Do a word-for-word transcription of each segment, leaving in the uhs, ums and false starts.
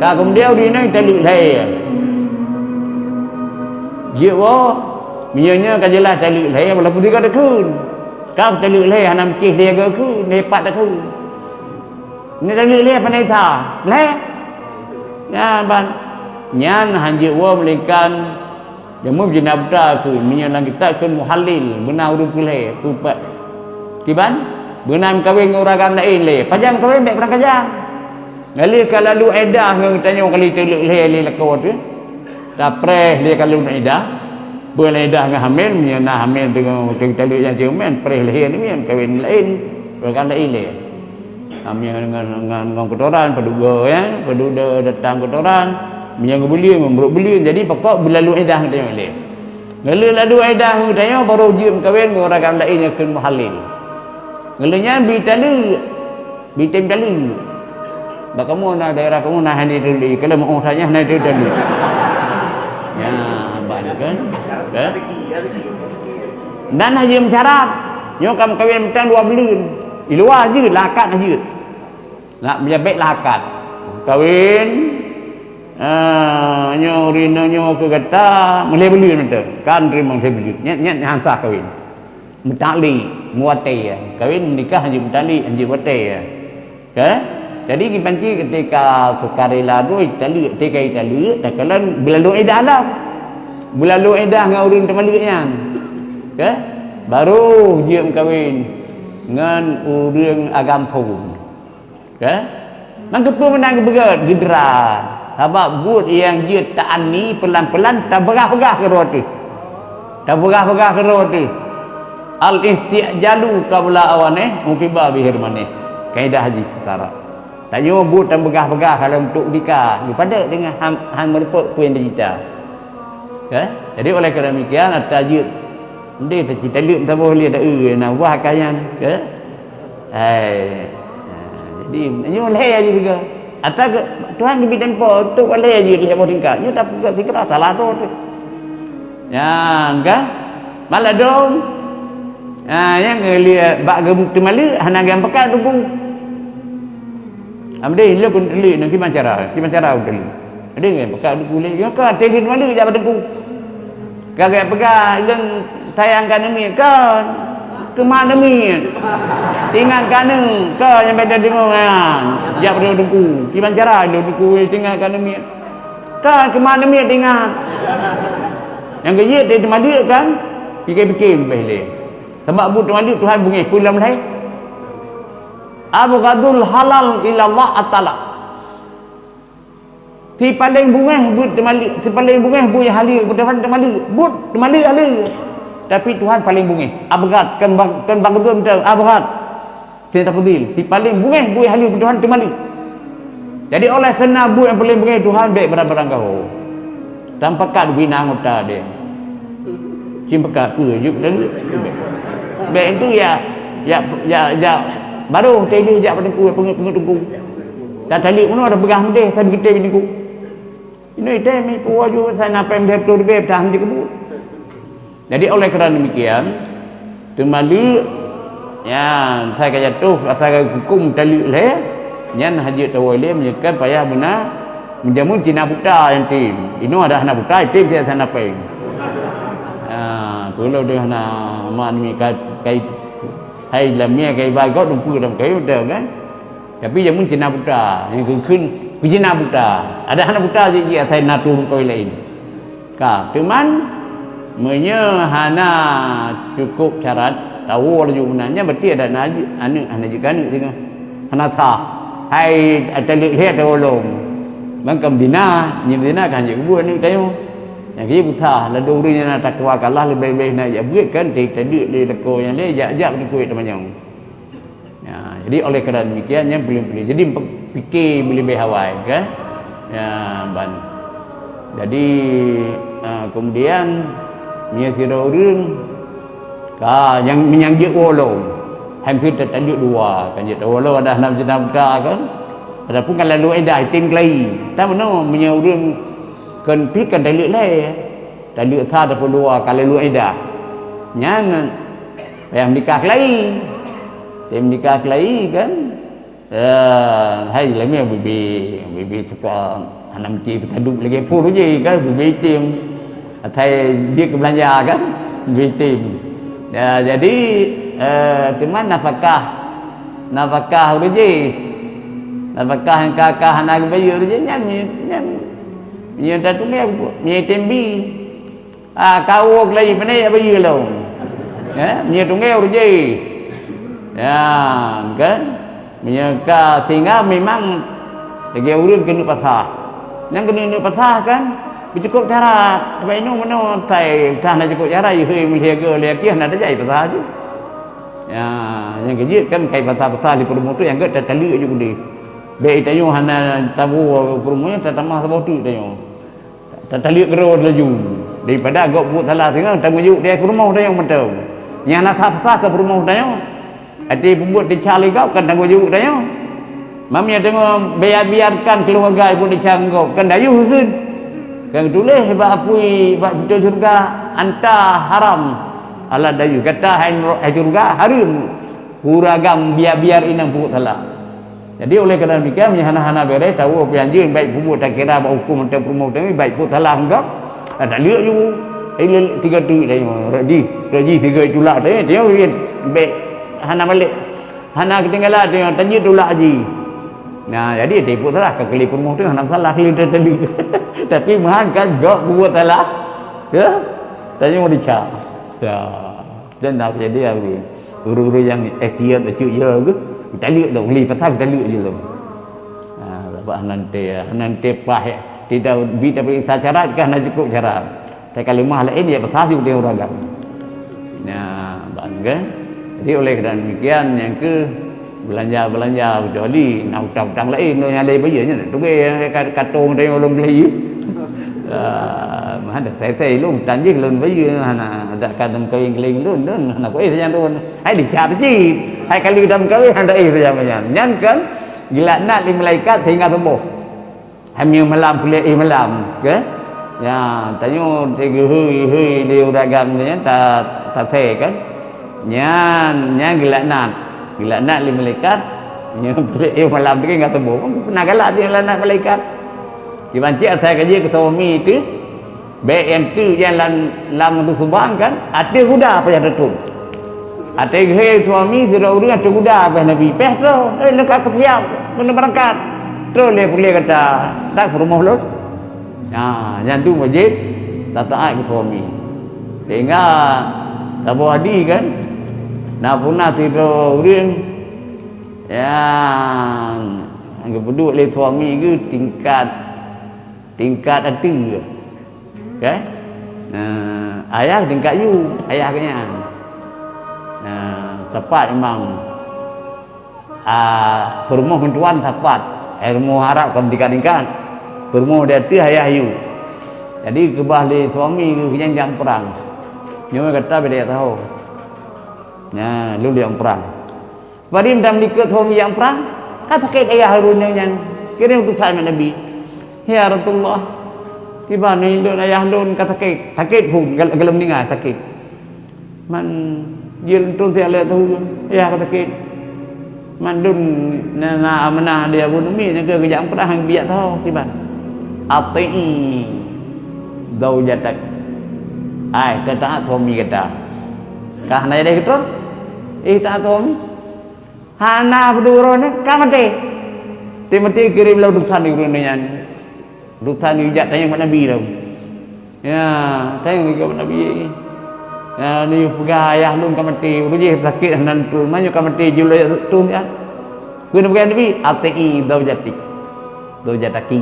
Ka keumudian ureueng inong taleuek lhèe. Jeuet woe, meunyoe nyoe ka jeulaih taleuek lhèe, walaupun sigoe takheun. Ka taleuek lhèe hana meucéh lhèe goe kheun, lhèe pat takheun. Nyoe taleuek lhèe pandai that. Lhèe. Nyan ban. Nyan hanjeuet woe meulingkan Jameun jina buta keu, meunyoe lam kitab keu muhalil, beuna ureueng peureulèe, peupat. Kiban? Beuna meukawen ngon ureueng agam laén lé. Pajan meukawen bèk beurangkajan. Ngaleh ka lalu idah ngon tanyoe kali teuleuek lhèe lé lakoe teuh. Tapreh lé ka lalu idah. Beuna idah ngon hamil, meunyoe na hamil deungon taleuek nyang ceumen, preh lhèe ni meukawen laén. Ureueng agam laén lé. Meunyoe ngon, ngon, ngon keutoran, padub goe, ya, padub de-, datang keutoran, meunyoe ngon buleuen, ngon brok buleuen, jadi pokok beulalu idah ngon tanyoe lé. Ngaleh lalu idah ngon tanyoe, baru jeuet meukawen ngon ureueng agam laén nyang kheun muhalil. Ngaleh nyan bi taleuek, bi tem taleuek. Bak kamoe na daerah kamoe na hana taleuek, kalau meu tanya hana taleuek. Ya, ban kan? Kan? Dan hana jeuet meucarat. Nyoe ka meukawen mantong dua buleuen. Di luwa jeuet, lam akad hana jeuet. Nak meujabek lam akad. Kawin, ah, nyoe ureueng inong nyoe keu gata, meulhèe buleuen mantong. Kan teurimong lhèe buleuen. Nyan, nyan han sah kawin. Meutaklik, meuwatèe. Kawin nikah hanjeuet meutaklik, hanjeuet watèe. Ka? Jadi, kiban cit ketika sukarela droe taleuek, teuka taleuek, takalon beulalong idah lom. Beulalong idah ngon ureueng teumaleuek nyan. Ka? Baru jeuet meukawen ngon ureueng agam phon. Ka? Nang keupeue meunan geupeugah geudra. Sabab buet nyang jeuet ta'anni peulan-peulan tabeugah-beugah keudroe teuh. Tabeugah-beugah keudroe teuh. Al-isti'jalu qabla awaneh uqiba bihirmaneh. Kaedah jih cara. Tanyoe buet tabeugah-beugah kalau untuk nikah, geupadek teungoh han, han meurumpok peue nyang tacita. Ka? Jadi oleh karena demikian, ata jeuet, ndeh tacita leuek meusaboh lé, ada, eh, na wah ka nyan, ka? Hai. Ha, jadi, nyoe lhèe jih sigoe. Ata ke, Tuhan geubri tempo untuk lhèe jih, lhèe boh tingkat. Nyoe tapeugah sigoe salah droe teuh. Nyan kan? Maladom. Ha, nyang geulhèe bak geuteumaleuk hana geupeugah teungku. Amdeh lôn keuneuk teuleuek nyoe kiban cara, kiban cara ulôn teuleuek. Amdeh ngon peugah teungku lé, nyoe ka teuleuek teumaleuk jak bak teungku. Ka geupeugah lôn sayang ka neumiet kon. Teuma neumiet. Teuingat ka neu, ka nyang beda deungoe nyan. Jak bak teungku. Kiban cara lôn teungku teuingat ka neumiet. Ka teuma neumiet teuingat. Nyang geuyue teuleuek teumaleuk kan, pike-pike leubeh lé. Sabab buet teumaleuk Tuhan beungéh peue lom lhèe. Abghadul halal ilallah at-talaq. Sipaleng beungéh buet teumaleuk, sipaleng beungéh buet nyang haleue, buet Tuhan teumaleuk, buet teumaleuk haleue. Tapi Tuhan paleng beungéh. Abghad, kon bag-, kon baghdun teuh, abghad. Sipaleng beungéh buet nyang haleue, buet Tuhan teumaleuk. Jadi oleh karena buet nyang paleng beungéh Tuhan, bèk barang-barang gaho. Tampakat guna anggota deh. Cim peugah peue juk dan bèk itu ya, ya, ya, ya, baru tadi jak pada ku peungeut-peungeut teungku. Tataleuek meunoe ada peugah meudeh, tapi kita bini ku. Ini item ni puwa ju sana pem dia betul lebih tahan je kebut. Jadi oleh kerana demikian, teumaleuk, ya, asai ka jatuh, asai ka huköm taleuek lhèe, nyan hana jeuet tawoe lé, meunyoe kan payah beuna, meujameun cina buta nyang tem. Inoe ada hana buta, tem siat sana peng. Ha, peue lom deuh hana mak ni kai, kai, hai lam mie kai bagot dumpeue dalam kayu dah kan. Tapi jameun cina buta, nyang keu kheun keu cina buta. Ada hana buta jih, jih asai na turun kawin laén. Ka, teuma meunyoe hana cukup syarat, tawoe laju meunan, nyan berarti ada na aneuk, hana jeuet keu aneuk singoh. Hana sah. Hai taleuek lhèe tawoe lom. Ban ka meudina, nyan meudina ka hanjeuet keu buet aneuk tanyoe. Nyang keu buta, ladôm ureueng nyang na takwa keu Allah leubeh-leubeh na jak beuet kan, taleuek lé lakoe nyang lé, jak-jak peuneukui teumanyong. Ya, jadi oleh kerana demikian, nyan peuleueng-peuleueng. Jadi, pike beuleubeh awai, kan? Ya, ban. Jadi, ah, kemudian, meunyoe sidroe ureueng, ka, nyang, nyang jeuet woe lom. Hai meusti tataleuek dua, kan jeuet woe lom, ada hana jeuet buta, kan? Adapun kalau lalu idah, item keulayi. Tapi meunoe, meunyoe ureueng kon pih kan taleuek lhèe. Taleuek sa ataupun dua, kalau lalu idah. Nyan, payah meunikah keulayi. Tem nikah keulayi kan, Eh, hai lama bibi, bibi suka hana meuci peutaduk lagèe phon je kan, bibi item. Asai jeuet keu beulanja kan, bibi item. Ya, jadi, eh, teuma nafakah, nafakah ureueng jih. Nafakah nyang ka, ka hana geubayeue ureueng jih nyan, nyan, nyan tatulèe, nyan item bi. Ah, ka woe lagi, mana ya bayeue lom. Ya, meunyoe tunggeng ureueng jih. Ya, kan? Meunyoe ka singa memang lagèe ureueng keuneuk pasah. Nyang keuneuk neuk pasah kan, beucukôp syarat. Sabab inong meunoe tai, tah na cukôp syarat, yeuhe, meulihe, lé akhé, hana tajak pasah ju. Ya, nyang keujeuet kan kai pasah-pasah di peurumoh tu nyang gèt tataleuek ju keudeh. Bèk tanyoe hana tabu peurumoh nyan tatamah saboh teuk tanyoe. Tataleuek keudroe laju. Daripada gob buet salah singoh, tanggong jaweueb di peurumoh tanyoe mantong. Nyang na sah-sah keu peurumoh tanyoe. Até peubuet desya lé gob kan tanggong jaweueb tanyoe. Mam nyang teungoh biar-biarkan keuluwarga buet desya ngon gob kan dayuh kheun. Kan tuléh bak apui bak pintoe syeuruga anta haram. Allah dayuh kata hai, hai syeuruga hareuem. Ureueng agam biar-biar inong peubuet salah. Jadi oleh karena demikian, meunyoe hana-hana beureh, tawoe pih anjeuen, baik peubuet takira bak huköm atau peurumoh teuh, baik peuet salah enggak, ada liek ju. Ilé tiga tu dah nyoe, raji, raji tiga tulak teuh, teuh, bèk hana malek. Hana keutinggalan teuh, tajeuet tulak ji. Nah, jadi teuh peuet salah, ka kali peurumoh teuh hana salah, kali teuh tadi. Tapi meuhan kan gok peubuet salah. Ya? Tanya mau dicak. Ya. Dan dah jadi aku. Ureueng-ureueng nyang ikhtiar bacut ya ke? Taleuek dong, li pasal taleuek je lom. Ha, sabab hana teuntèe, hana teuntèe paih. Tidak bi tapi syarat kan hana cukup syarat. Tapi kalimah lain ya pasal ju dia ureueng agam. Nah, bang ke? Jadi oleh kerana demikian nyang ke belanja-belanja kecuali nak utang-utang lain tu nyang lain bayar nya tu ke katong tengok lom beli. Ah, mana saya saya lu tanjih lom bayar hana ada kadang kawin keling lom dan hana kuih yang tu. Hai dicap cit. Hai kali kita mengkawin hana eh saja macam. Nyan kan gilaknat lé malaikat sehingga sembuh. Hai meunyoe malam puléh eh malam, ke? Ya, tanyoe teugehui-hui di ureueng agam nyan ta tasé kan. Nyan, nyan gilaknat. Gilaknat lé malaikat. Nyoe puléh eh malam tu kan sembuh. Kan pernah galak dia laknat malaikat. Dibancik asai kaji ke suami tu. Bèk nyang teuk nyan lam, lam subang kan, ateueh guda payah teutrôn. Ateueh geuhé suami sidroe ureueng ateueh guda payah Nabi, payah trôn, eh, lengkap keusiab, keuneuk beurangkat. Trôn lé puléh gata, dak keu rumoh lôn. Nah, nyan tu wajéb tataát keu suami. Sehingga saboh hadih kan, na peuna sidroe ureueng nyang geupeuduek lé suami geuh tingkat, tingkat ateueh. Kan? Nah, ayah tingkat yu, ayah keunyan. Nah, sapat memang, ah, peurumoh meutuan sapat. Eh, rumoh Arab kon tingkat-tingkat. Peurumoh di ateueh ayah yu. Jadi keubah lé suami geuh keunyan jak prang. Nyoe gata beda tahu. Nah, lôn jak prang. Padum dan meulikot suami nyang prang, ka sakét ayah ureueng nyan, kirim utusan bak Nabi, "Ya Rasulullah, tiba ni lôn ayah lôn ka sakét, sakét phon, gal-, galom ningai sakét. Man jeuet lôn siat lhèe thôn, ayah ka sakét. Man lôn na, na amanah di Abu Numi nyang keu geujak prang biak tho tiba. Ati'i zaujatak." Ai, taat suami gata. Ka hana jadi keutron? Eh, taat suami. Hana beudôh uroe nyan ka maté. Teumaté kirém lom utusan di ureueng nyan. Utusan geujak tanyong bak Nabi lom. Ya, tanyong geujak bak Nabi. Ya, neupeugah ayah lôn ka maté, ureueng jih sakét hana neutron. Meunyoe ka maté jih lôn tueng nyan. Keuneuk peugah Nabi, "Ati'i zaujatik, zaujataki."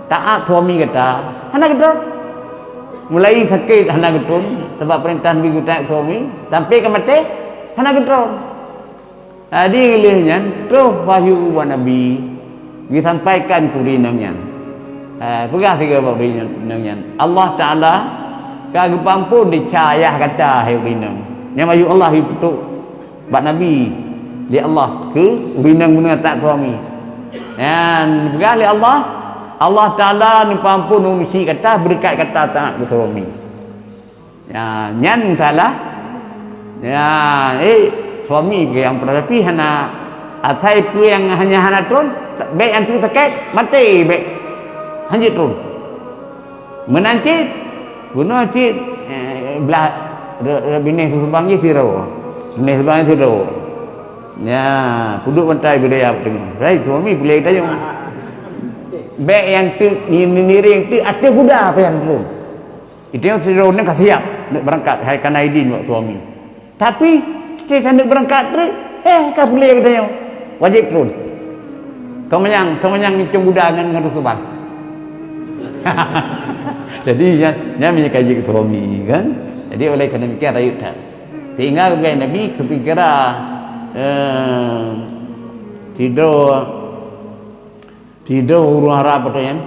Taat suami gata, hana geutron. Mulai sakét hana geutron, sabab peurintah Nabi geutaat suami, sampai ka maté hana geutron. Jadi lheueh nyan troh wahyu ubak Nabi, geusampaikan keu ureueng inong nyan. Eh, peugah sigoe bak ureueng inong nyan, "Allah Taala ka geupeuampon desya ayah gata, hai ureueng inong." Nyan wahyu Allah geupeutrok bak Nabi lé Allah keu ureueng inong meunoe taat suami. Nyan peugah lé Allah, "Allah Taala neupeuampon ureueng syik gata beureukat gata taat keu suami." Ya, nyan salah. Ya, eh, suami ke nyang pernah tapi hana, Asai peue nyang hana, hana tron, bèk nyang teuk sakét, maté bèk. Hanjeuet tron. Meunan cit, bunoe cit, eh, blah, re-, re-, binéh Susuban jih sidroe. Binéh Susuban jih sidroe. Nyan, peuduek bantai budaya teungoh. Hai, suami boleh tanyong. Bèk nyang teuk ni-, ni-, niréng teuk ateueh kuda pian tron. Itu nyang sidroe nyan ka siap, neuk beurangkat, hai kana idin bak suami. Tapi, kita neuk beurangkat treuk, eh, ka puléh geutanyoe. Wajéb tron. Ka manyang, ka manyang nicong guda ngon, ngon Susuban. Jadi, nyan, nyan meunyo ka jeuet keu suami, kan? Jadi, oleh karena demikian, rayeuk that. Sehingga bagi Nabi ketika, eh, tidur, tidur ureueng Arab atau nyan,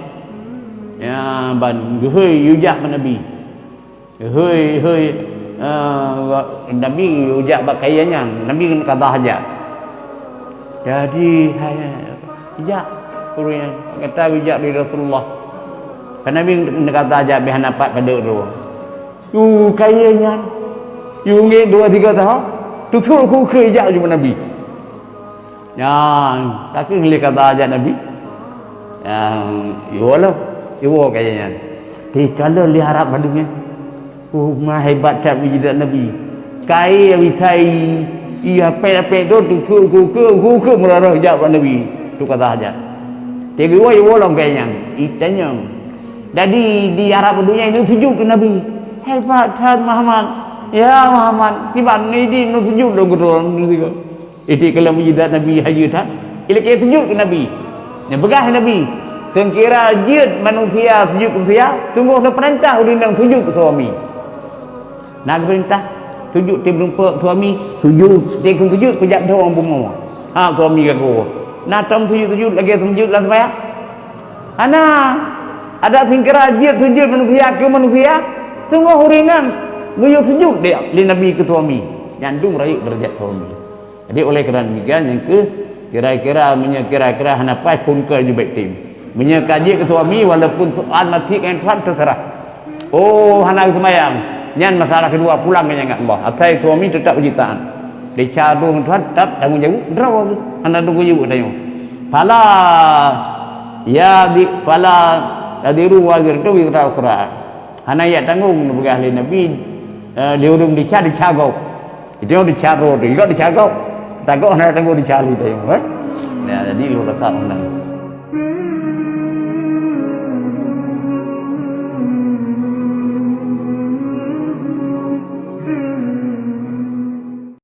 ya, ban geuhôi yue jak bak Nabi. Hôi, hôi, eh, Nabi ujak bak kayée nyan, Nabi keuneuk kada hajat. Jadi, hai, jak ureueng nyan, gata ujak di Rasulullah. Kan Nabi keuneuk kada hajat, bèk hana pat padub droe. Yue kayée nyan, yue ngét dua tiga tahun, teusut keu kheun jak jumpa Nabi. Nyan, ka kheueh lé kata ajak Nabi. Nyan, iwoe lom, iwoe kayée nyan. Teukalon lé Arab bandum nyan. Oh, ma hebat that mukjizat Nabi. Kayée nyang isai, iya pet-pet tu, tu, tu, tu, meurah-rah jak bak Nabi. Tu kata ajak. Teugiwoe, iwoe lom kayée nyan. Itanyong. Jadi, di Arab bandum nyan, ineuk sujud keu Nabi. Hebat that Muhammad. Ya Muhammad, kiban ni di ineuk sujud lom keu droe. Itik keu lom mukjizat Nabi hayeue that, ilakée sujud keu Nabi. Nyan peugah Nabi, "Seukira jeuet manusia sujud keu manusia, sunggoh neupeurintah ureueng inong sujud keu suami." Na geupeurintah, sujud teuh meureumpok suami, sujud, teuh kheun sujud, peujak dhoe bumoe. Ha, suami ka geuwoe. Na tom sujud-sujud lagée sujud lam seumayang? Hana. Adak seukira jeuet sujud manusia keu manusia, sunggoh ureueng inong geuyue sujud lé, lé Nabi keu suami. Nyan dum rayeuk deurajat suami. Jadi, oleh karena demikian, nyang keuh, kira-kira, meunyoe kira-kira hana paih phôn keu jubek tim. Meunyoe ka jeuet keu suami, walaupun soal mati ngon Tuhan, terserah. Oh, hana seumayang. Nyan masalah keudua, pulang ngon Allah. Asai suami tetap wajib taat. Desya droe ngon Tuhan tetap tanggong jaweueb droe. Hana tanggong jaweueb tanyoe. Fala ya di, fala taziru waziratun wizra ukhra. Hana jak tanggong, neupeugah lé Nabi, eh, lé ureueng desya, desya gob. Itu yang desya droe tu, juga desya gob. Tagoh hana tanggong desya lé tanyoe, eh. Nah, jadi lôn rasa menang.